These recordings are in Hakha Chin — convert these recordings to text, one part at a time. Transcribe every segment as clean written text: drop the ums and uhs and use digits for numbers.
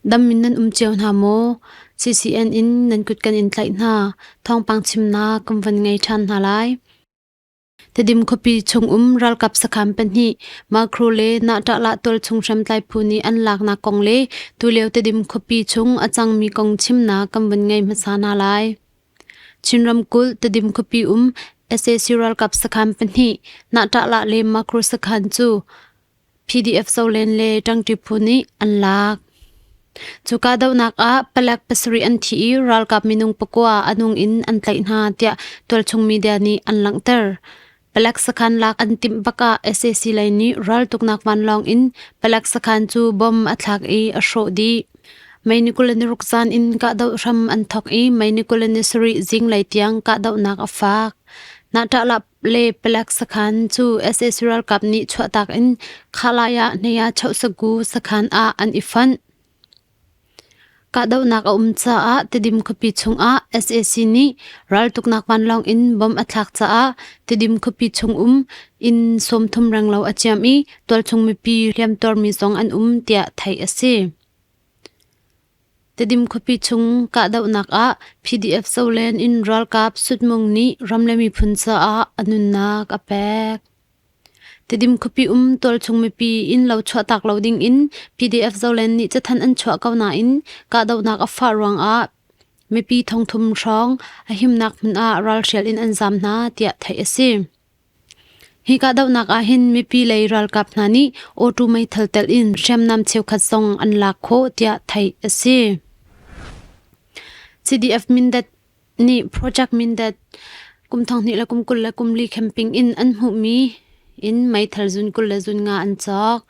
Dam in nan um cio hna maw? CCN in nan kut kan in tlaih hna. Thawngpang chimnak kan van ngei ṭhan hna lai. Tedim khuapi chungum ralkap sakhan pahnih Makro le Nahtahlah tualchung hriamtlai phu nih an laknak kong le tulio Tedim khuapi chung a cangmi kong chimnak kan van ngei hmasa hna lai. Chin ramkulh Tedim khuapi um sac ralkap sakhan pahnih Nahtahlah le Makro sakhan cu PDF Zolen le ṭangṭi phu nih an lak. Cu kahdohnak ah palek pasarih an thi i ralkap minung pakua a nung in an tlaih hna tiah tualchung media nih an langhter. Palek sakhan lak an timh bak ah sac lei nih raltuknak vanlawng in palek sakhan cu bom a thlak i a hrawh dih. May ni 26 zan in kahdoh hram an thawk i May ni 27 zinglei tiang kahdohnak a fak. Nahtahlah le palek sakhan cu sac ralkap nih chuahtak in Khalaya Hnaya Chauhsagu sakhan ah an i fonh. Kahdohnak a um caah Tedim khuapi chungah sac nih raltuknak vanlawng in bomb a thlak caah Tedim khuapi chung um inn sawmthum renglo a ciam i tualchung mipi hliamtuarmi zong an um tiah theih a si. Tedim khuapi chung kahdohnak ah PDF Zoland in ralkap Sutmung nih ram le miphun caah a nunnak a pek. Tedim khuapi um tualchung mipi innlo chuahtak lo ding in PDF Zoland nih cathanh an chuah ko nain kahdohnak a fah ruangah mipi thongthum hrawng a himnak hmun ah ralhrial in an zaam hna tiah theih a si. Hi kahdohnak ah hin mipi lei ralkap hna nih auto meithal telh in hriamnam cheukhat zong an lak khawh tiah theih a si. CDF Mindat nih Project Mindat kum 20 le kum 20 le kum li camping in an hmuhmi in meithal zun 20 le zun nga an cawk.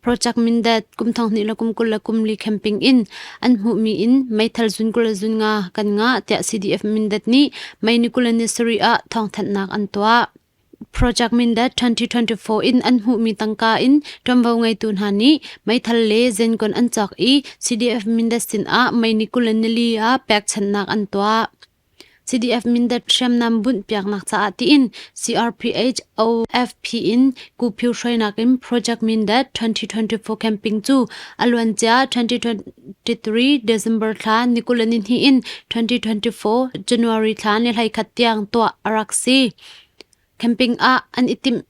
Project Mindat kum 20 le kum 20 le kum li camping in an hmuhmi in meithal zun 20 le zun nga kan ngah tiah CDF Mindat nih May ni 20 ni sarih ah thawngthanhnak an tuah. Project Mindat 2024 in an hmuhmi tangka in ṭuanvo ngeitu hna nih meithal le zengon an cawk i CDF Mindat sinah May ni 20 ni li ah pekchanhnak an tuah. CDF Mindat hriamnam bunh piaknak caah tiin CRPH OFP in Kuphiu hruainak in Project Mindat 2024 camping cu a luancia 2023 December thla ni 22 in 2024 January thla ni 21 tiang tuah a rak si. Camping ah an i timh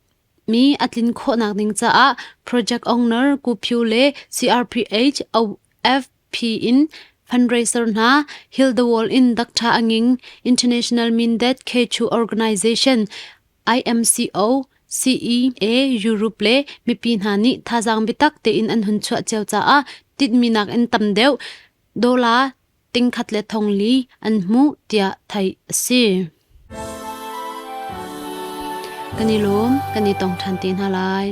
mi a tlin khawhnak ding caah project owner Kuphiu le CRPH OFP P in fundraiser hna Heal the World in Dr. Anging International Mindat Khechu Organization IMCO CEA Europe le mipi hna nih thazaang biatak tein an hun chuah cio caah tinhmi nakin tam deuh dollar tingkhat le thongli an hmuh tiah theih a si. Kan i lawm, kan i tong ṭhan te hna lai.